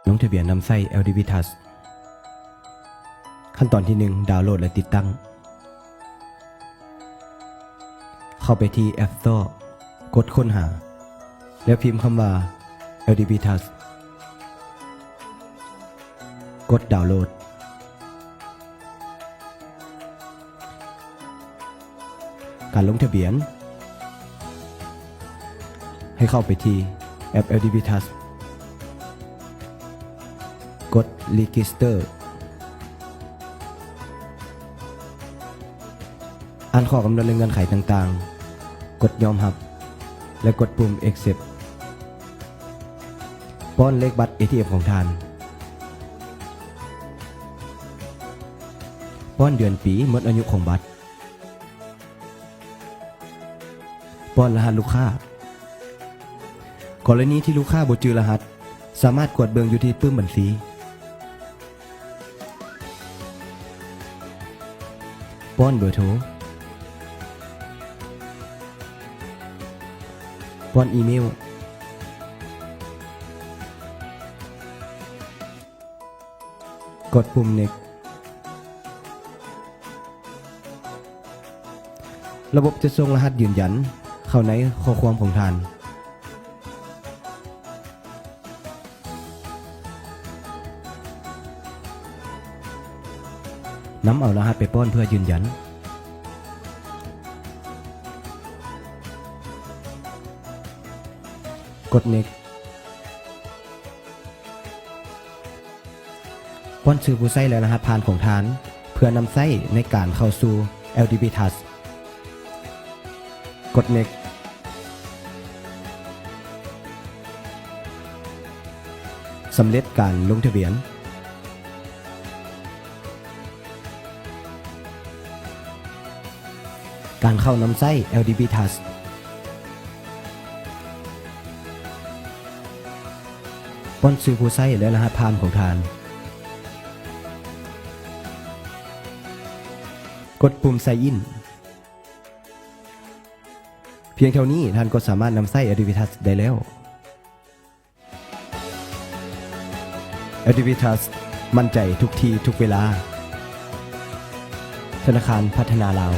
ລົງທະບຽນນຳໃຊ້ ແອລດີບີ Touch. ຂັ້ນຕອນທີໜຶ່ງ ດາວໂຫຼດ ແລະ ຕິດຕັ້ງ. ເຂົ້າໄປທີ່ App Store ກົດຄົ້ນຫາ ແລ້ວພິມຄຳວ່າ ແອລດີບີ Touch. ກົດດາວໂຫຼດ. ການລົງທະບຽນ ໃຫ້ເຂົ້າໄປທີ່ແອັບ ແອລດີບີ Touch ກົດ Register. ອ່ານຂໍ້ກຳນົດ ແລະ ເງື່ອນໄຂຕ່າງໆ, ກົດຍອມຮັບ ແລະ ກົດປຸ່ມ Accept. ປ້ອນເລກບັດ ເອທີເອັມ ຂອງທ່ານ. ປ້ອນເດືອນປີໝົດອາຍຸຂອງບັດ. ປ້ອນລະຫັດລູກຄ້າ. ກໍລະນີທີ່ລູກຄ້າບໍ່ຈື່ລະຫັດ, ສາມາດກວດເບິ່ງຢູ່ທີ່ປຶ້ມບັນຊີ. ປ້ອນເບີໂທ. ປ້ອນອີເມວ. ກົດປຸ່ມ Next. ລະບົບຈະສົ່ງລະຫັດຢືນຢັນເຂົ້າໃນຂໍ້ຄວາມຂອງທ່ານ. ນຳເອົາລະຫັດໄປປ້ອນເພື່ອຢືນຢັນ. ກົດ Next. ປ້ອນຊື່ຜູ້ໃຊ້ ແລະ ລະຫັດຜ່ານຂອງທ່ານ ເພື່ອນຳໃຊ້ໃນການເຂົ້າສູ່ ແອລດີບີ Touch. ກົດ Next. ສຳເລັດການລົງທະບຽນ. ການເຂົ້ານຳໃຊ້ ແອລດີບີ Touch. ປ້ອນຊື່ຜູ້ໃຊ້ ແລະ ລະຫັດຜ່ານຂອງທ່ານ. ກົດປຸ່ມ Sign In. ພຽງເທົ່ານີ້ທ່ານກໍສາມາດນຳໃຊ້ ແອລດີບີ Touch ໄດ້ແລ້ວ. ແອລດີບີ Touch ໝັ້ນໃຈທຸກທີ່ທຸກເວລາ. ທະນາຄານພັດທະນາລາວ.